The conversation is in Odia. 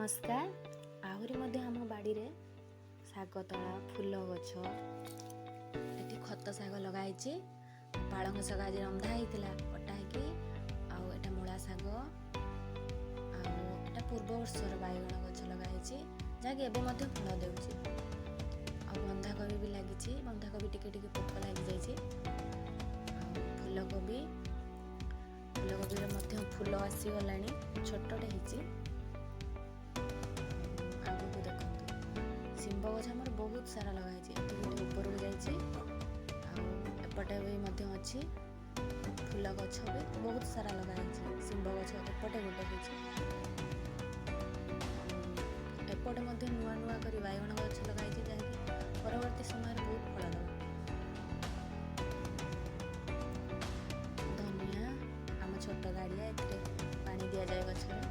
ନମସ୍କାର। ଆହୁରି ମଧ୍ୟ ଆମ ବାଡ଼ିରେ ଶାଗ ତଳା, ଫୁଲ ଗଛ, ଏଠି ଖତ ଶାଗ ଲଗା ହେଇଛି। ପାଳଙ୍ଗ ଶାଗ ଆଜି ରନ୍ଧା ହେଇଥିଲା କଟା ହେଇକି। ଆଉ ଏଟା ମୂଳା ଶାଗ, ଆଉ ଏଟା ପୂର୍ବ ବର୍ଷର ବାଇଗଣ ଗଛ ଲଗା ହେଇଛି, ଯାହାକି ଏବେ ମଧ୍ୟ ଫଳ ଦେଉଛି। ଆଉ ବନ୍ଧାକୋବି ବି ଲାଗିଛି। ବନ୍ଧାକୋବି ଟିକେ ଟିକେ ପୋକ ଲାଗିଯାଇଛି। ଆଉ ଫୁଲକୋବି, ଫୁଲକୋବିରେ ମଧ୍ୟ ଫୁଲ ଆସିଗଲାଣି, ଛୋଟଟେ ହେଇଛି। ଆଗକୁ ଦେଖନ୍ତୁ, ଶିମ୍ବ ଗଛ ଆମର ବହୁତ ସାରା ଲଗା ହେଇଛି। ଏଠି ଗୋଟେ ଉପରକୁ ଯାଇଛି, ଆଉ ଏପଟେ ବି ମଧ୍ୟ ଅଛି। ଫୁଲ ଗଛ ବି ବହୁତ ସାରା ଲଗା ହେଇଛି। ଶିମ୍ବ ଗଛ ଏପଟେ ଗୋଟେ ହେଇଛି। ଏପଟେ ମଧ୍ୟ ନୂଆ ନୂଆ କରି ବାଇଗଣ ଗଛ ଲଗା ହେଇଛି, ଯାହାକି ପରବର୍ତ୍ତୀ ସମୟରେ ବହୁତ ଫଳ ଦେବ। ଧନିଆ, ଆମ ଛୋଟ ଗାଡ଼ିଆ, ଏଥିରେ ପାଣି ଦିଆଯାଏ ଗଛରେ।